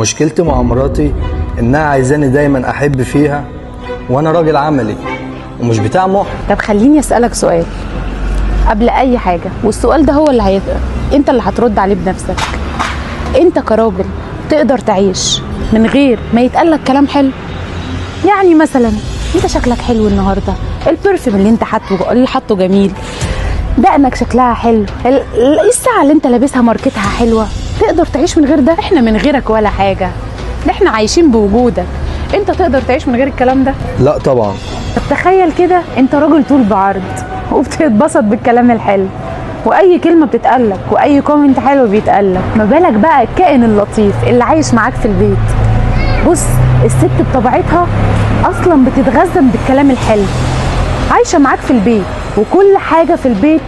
مشكلتي مع مراتي انها عايزاني دايما احب فيها، وانا راجل عملي ومش بتاع محن. طب خليني اسالك سؤال قبل اي حاجة، والسؤال ده هو اللي انت اللي هترد عليه بنفسك. انت كراجل تقدر تعيش من غير ما يتقالك كلام حلو؟ يعني مثلا انت شكلك حلو النهارده، ال perfume اللي انت حاطه جميل، دقنك شكلها حلو، الساعة اللي انت لابسها ماركتها حلوة. تقدر تعيش من غير ده؟ احنا من غيرك ولا حاجة، احنا عايشين بوجودك. انت تقدر تعيش من غير الكلام ده؟ لا طبعا. طب تخيل كده انت راجل طول بعرض وبتتبسط بالكلام الحلو، واي كلمة بتتقالك واي comment حلو بيتقالك، ما بالك بقى الكائن اللطيف اللي عايش معاك في البيت. بص، الست بطبيعتها اصلا بتتغذى بالكلام الحلو، عايشه معاك في البيت وكل حاجة في البيت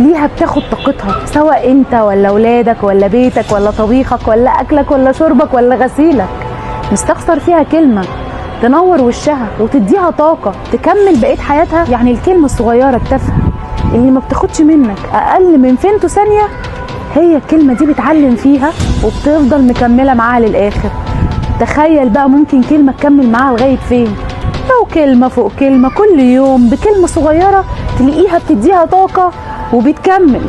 ليها بتاخد طاقتها، سواء انت ولا اولادك ولا بيتك ولا طبيخك ولا اكلك ولا شربك ولا غسيلك. مستخسر فيها كلمة تنور وشها وتديها طاقة تكمل بقية حياتها. يعني الكلمة الصغيرة التافهة اللي ما بتاخدش منك اقل من فينتو ثانية، هي الكلمة دي بتعلم فيها وبتفضل مكملة معاها للاخر. تخيل بقى ممكن كلمة تكمل معاها لغاية فين؟ لو كلمة فوق كلمة كل يوم بكلمه صغيرة تلاقيها بتديها طاقة وبتكمل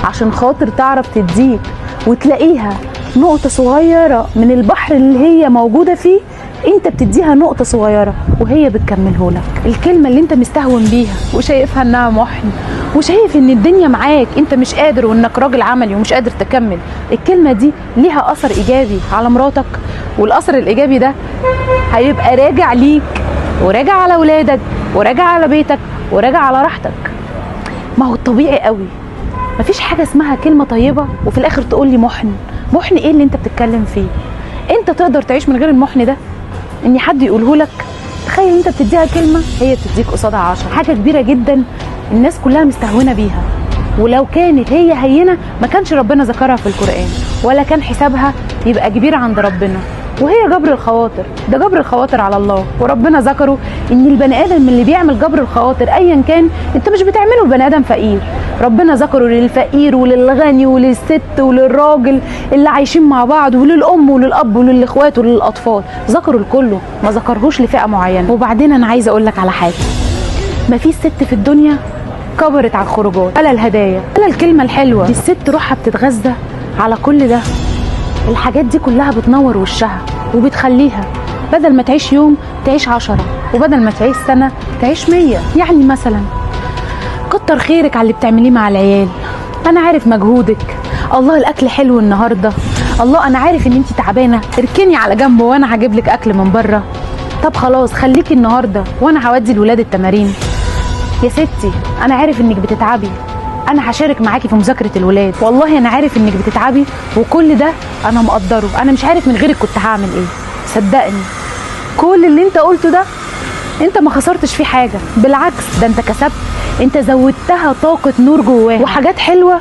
عشان خاطر تعرف تديك، وتلاقيها نقطة صغيرة من البحر اللي هي موجودة فيه، انت بتديها نقطة صغيرة وهي بتكملهولك. الكلمة اللي انت مستهون بيها وشايفها انها محن، وشايف ان الدنيا معاك انت مش قادر وانك راجل عملي ومش قادر تكمل، الكلمة دي ليها اثر ايجابي على مراتك، والاثر الايجابي ده هيبقى راجع ليك وراجع على ولادك وراجع على بيتك وراجع على راحتك. ما هو الطبيعي قوي، مفيش حاجة اسمها كلمة طيبة وفي الاخر تقول لي محن. محن ايه اللي انت بتتكلم فيه؟ انت تقدر تعيش من غير المحن ده؟ ان حد يقوله لك؟ تخيل انت بتديها كلمة هي بتديك قصادها 10. حاجة كبيرة جدا الناس كلها مستهونه بيها، ولو كانت هي هينة ما كانش ربنا ذكرها في القران، ولا كان حسابها يبقى كبير عند ربنا. وهي جبر الخواطر، ده جبر الخواطر على الله، وربنا ذكره ان البني ادم اللي بيعمل جبر الخواطر ايا كان انت مش بتعمله لبني ادم فقير، ربنا ذكره للفقير وللغني وللست وللراجل اللي عايشين مع بعض وللام وللاب وللاخوات وللاطفال، ذكروا الكله، ما ذكرهوش لفئة معينة. وبعدين انا عايزه اقول لك على حاجة، ما فيش ست في الدنيا كبرت على الخروجات ولا الهدايا ولا الكلمة الحلوة، دي الست روحها بتتغذى على كل ده. الحاجات دي كلها بتنور وشها وبتخليها بدل ما تعيش يوم تعيش 10، وبدل ما تعيش سنة تعيش 100. يعني مثلا كتر خيرك على اللي بتعمليه مع العيال، انا عارف مجهودك، الله الاكل حلو النهارده، الله انا عارف ان انت تعبانة، اركني على جنب وانا هجيب لك اكل من بره، طب خلاص خليكي النهارده وانا هودي الولاد التمارين. يا ستي انا عارف انك بتتعبي، انا هشارك معاكي في مذاكرة الولاد، والله انا عارف انك بتتعبي وكل ده انا مقدره، انا مش عارف من غيرك كنت هعمل ايه. صدقني كل اللي انت قلته ده انت ما خسرتش فيه حاجة، بالعكس ده انت كسبت، انت زودتها طاقة نور جواها وحاجات حلوة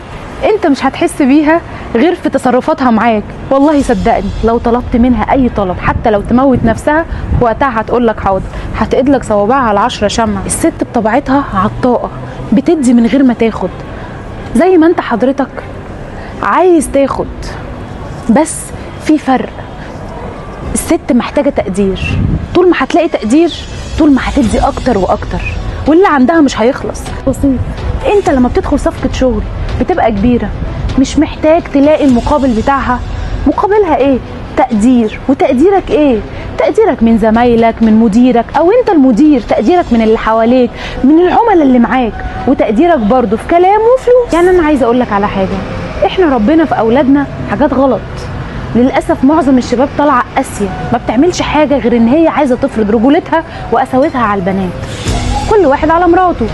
انت مش هتحس بيها غير في تصرفاتها معاك. والله صدقني لو طلبت منها اي طلب حتى لو تموت نفسها وقتها هتقول لك حاضر، هتقد لك صوابعها على 10 شمع. الست بطبيعتها عطاءه، بتدي من غير ما تاخد، زي ما انت حضرتك عايز تاخد، بس في فرق. الست محتاجه تقدير، طول ما هتلاقي تقدير طول ما هتدي اكتر واكتر، واللي عندها مش هيخلص. بسيط، انت لما بتدخل صفقة شغل بتبقى كبيرة، مش محتاج تلاقي المقابل بتاعها. مقابلها ايه؟ تقدير. وتقديرك ايه؟ تقديرك من زمايلك، من مديرك او انت المدير، تقديرك من اللي حواليك، من العملاء اللي معاك، وتقديرك برضو في كلام وفلوس. يعني انا عايزه اقول لك على حاجة، احنا ربنا في اولادنا حاجات غلط للاسف. معظم الشباب طالعه قاسية، ما بتعملش حاجة غير ان هي عايزه تفرض رجولتها وقساوتها على البنات. كل واحد على مراته،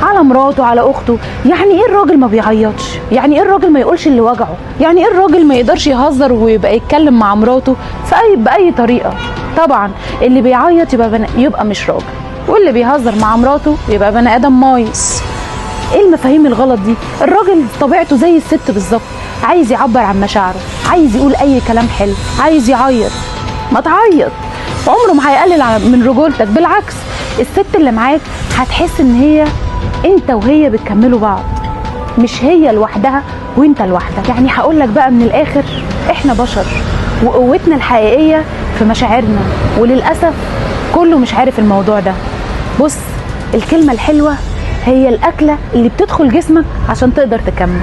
على مراته، على اخته. يعني ايه الراجل ما بيعيطش؟ يعني ايه الراجل ما يقولش اللي وجعه؟ يعني ايه الراجل ما يقدرش يهزر ويبقى يتكلم مع مراته في اي باي طريقه؟ طبعا اللي بيعيط يبقى مش راجل، واللي بيهزر مع مراته يبقى بني ادم مايص. ايه المفاهيم الغلط دي؟ الراجل طبيعته زي الست بالظبط، عايز يعبر عن مشاعره، عايز يقول اي كلام حلو، عايز يعيط، ما تعيط، عمره ما هيقلل من رجولتك. بالعكس الست اللي معاك هتحس ان هي انت وهي بتكملوا بعض، مش هي لوحدها وانت لوحدك. يعني هقول لك بقى من الاخر، احنا بشر وقوتنا الحقيقية في مشاعرنا، وللأسف كله مش عارف الموضوع ده. بص، الكلمة الحلوة هي الأكلة اللي بتدخل جسمك عشان تقدر تكمل.